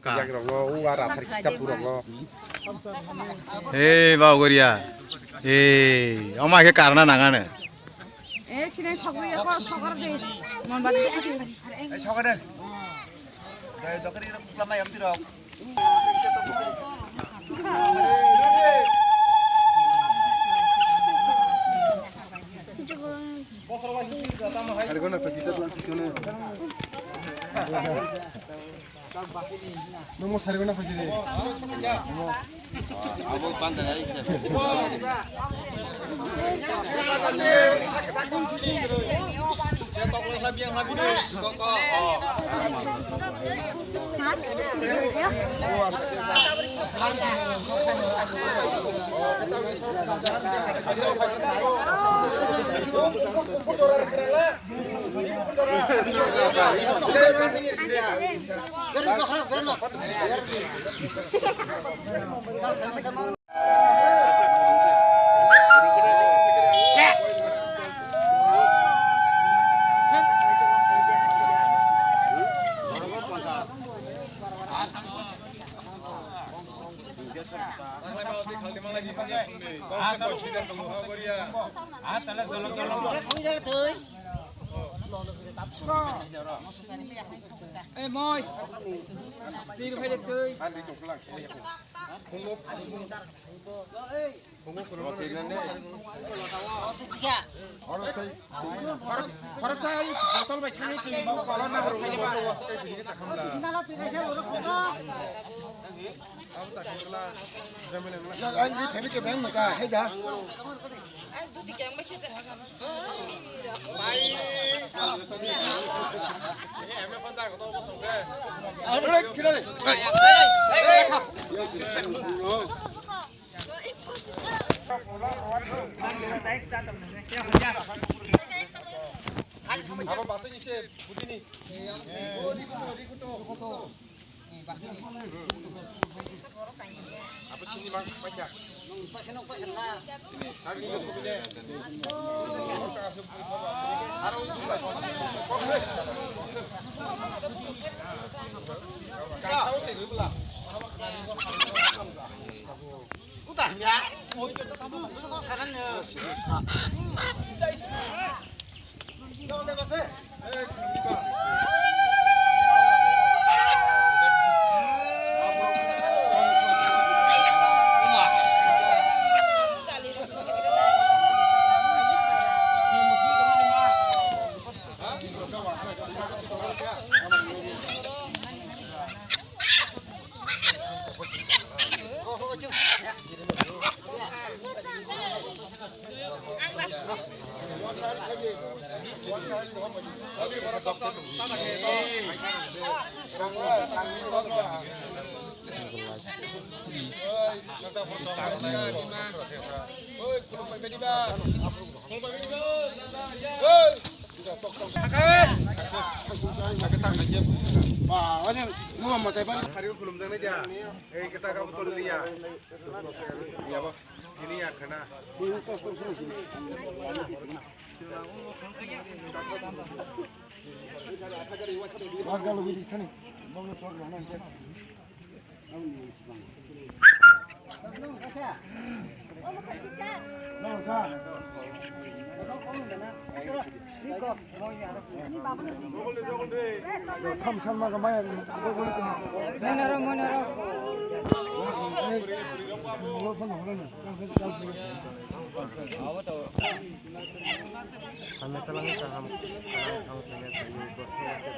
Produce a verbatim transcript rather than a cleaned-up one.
Yakrokno, o ar athar kitab purokno. Hey, Baogoria. Hey, oma khe karna nangano. Eh, sini sokri ya, kok sokar de. Mon bade. Eh, sokar de. Dai dokari rok lama yam tirok. Hari ko na pagita lang kitune. Nung mo sari ko na pagita. Abo panda na iksa. Eh, moi. Tir phai de tui. Khoroksa botol bai thangwi twi bo kolor na horo. Ang ni thani ke bang mata he ja. Bai. He ame phone tar ko to bo song se. Are kira re. Abo basai ni se butini. Abo sini bang paikha. Sini. Aro. Ba, wajang, mo ma tai ba. Hari ko khulum jang na ja. Ei, kita ka botol liya. Ya, ba. Ini ya, khana. Ini tos tos sini. Warga lo bini khani. Mo no sor lo na. Sam sam ma maya. Kami telang saham, telang saham kami.